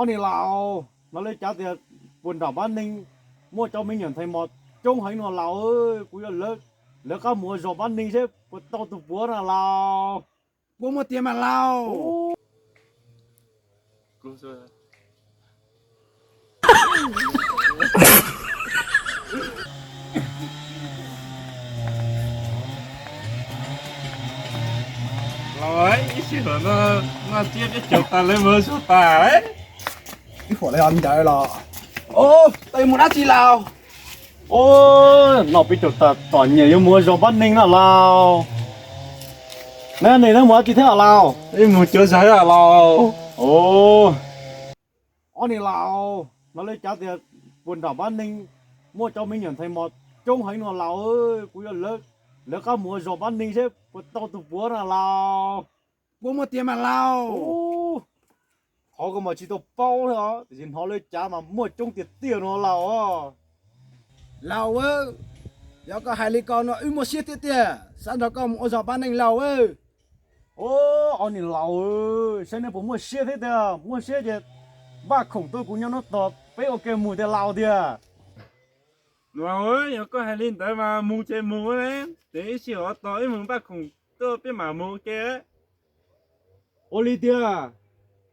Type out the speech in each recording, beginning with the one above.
Ob niag laus, hnov lawv cav tias puag nram Npab Neeg muaj cov me nyuam ntxhais mos coob heev no laus, kuv yuav lawv qab mus ua zog Npab Neeg seb puas tau tus puav na laus. Puas muaj tiag mas laus? Laus, ib sij hawm no noj tsiab peb caug tas lawv mus ua zog tas. Ib huam li ntawd los, tej mus dab tsi laus? Noj peb caug tas txom nyem yuav mus ua zog Npab Neeg no laus. Neb, neb mus dab tsi thiab laus? Mus cuav zog laus. Ob niag laus, hnov lawv cav tias puag nram Npab Neeg muaj cov me nyuam ntxhais mos coob heev no laus, kuv yuav lawv qab mus ua zog Npab Neeg seb puas tau tus puav na laus. Puas muaj tiag mas laus? Qhov ko mas tsis tau paub thiab os, tiam sis hnov lawv cav mas muaj coob tiag tiag no laus. Laus, yog koj hais li ko no wb muaj siab tiag tiag, xav nrog koj mus ua zog Npab Neeg laus. Ob niag laus, saib neb puas muaj siab thiab tiag, muaj siab ces npaj khoom tuaj kuv nyob no tos peb ua ke mus tiag laus tiag. Laus, yog koj hais li ntawd mas mus ces mus, ces ib sij hawm tos wb mus npaj khoom tuaj peb mam mus ua ke. Ua li tiag.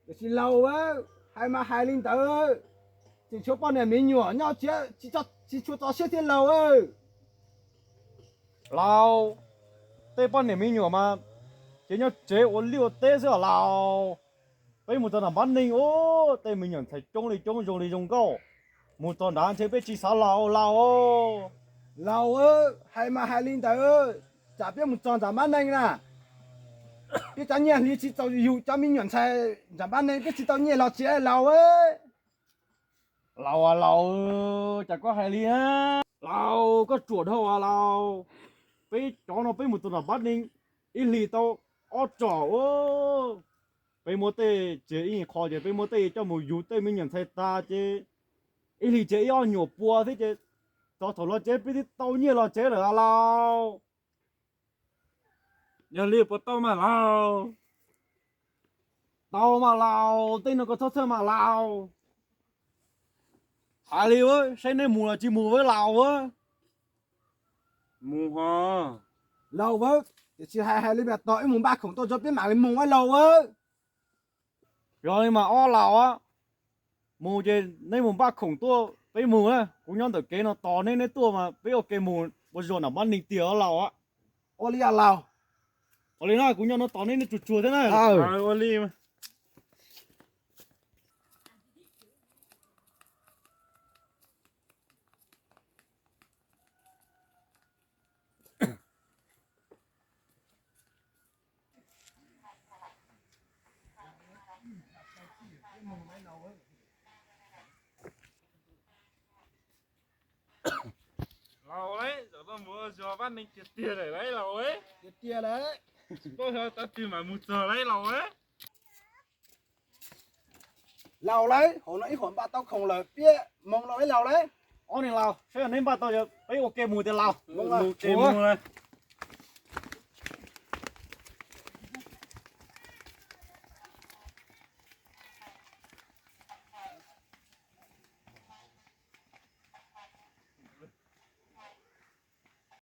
Tiam sis laus, hais mas hais li ntawd, tseem tshuav poj niam me nyuam nyob tsev, tsis tshua txaus siab thiab laus. Laus, tej poj niam me nyuam mas ces nyob tsev ua liaj ua teb xwb os laus. Peb mus txog nram Npab Neeg, tej me nyuam ntxhais coob li coob zoo li zoo nkauj, mus txog nrad ntshe peb tsis xav los laus. Laus, hais mas hais li ntawd, tsam peb mus txog nram Npab Neeg na, peb cov nyiaj hliv tsis txaus yug cov me nyuam ntxhais nram Npab Neeg, peb tsis tau nyiaj los tsev laus. Laus, laus, cas koj hais li, laus koj ruam dhau as laus. Peb cov no peb mus txog nram Npab Neeg ib hlis tau ob tsom. Peb muab tej tsev ib qho ces peb muab tej coj mus yug tej me nyuam ntxhais tas ces ib hlis tsev ib ob nyuam pua thiab ces txog thaum los tsev peb twb tau nyiaj los tsev lawm as laus. Yog li puas tau mas laus? Tau mas laus, tej no koj txhob txhawj mas laus. Hais li, saib neb mus los tsis mus laus. Mus hos. Laus, tiam sis hais hais li mas tos wb mus npaj khoom tuaj tso peb mam li mus laus. Yog li mas ob laus, mus ces neb mus npaj khoom tuaj peb mus na, kuv nyob ntawm kev no tos neb, neb tuaj mas peb ua ke mus ua zog nram Npab Neeg tiag laus. Ua li os laus. Ua li na, kuv nyob no tos neb, neb tsuag tsuag thiab na. Ua li. Laus, zaum no mus ua zog Npab Neeg tiag tiag lawm lauj laus. Tiag tiag lawm. Tsis paub xyov tab twg mam mus txog lauj laus. Laus, hauv no ib huam npaj tau khoom lawm, peb mus lauj laus. Ob niag laus, saib yog neb npaj tau, peb ua ke mus tiag laus. Mus.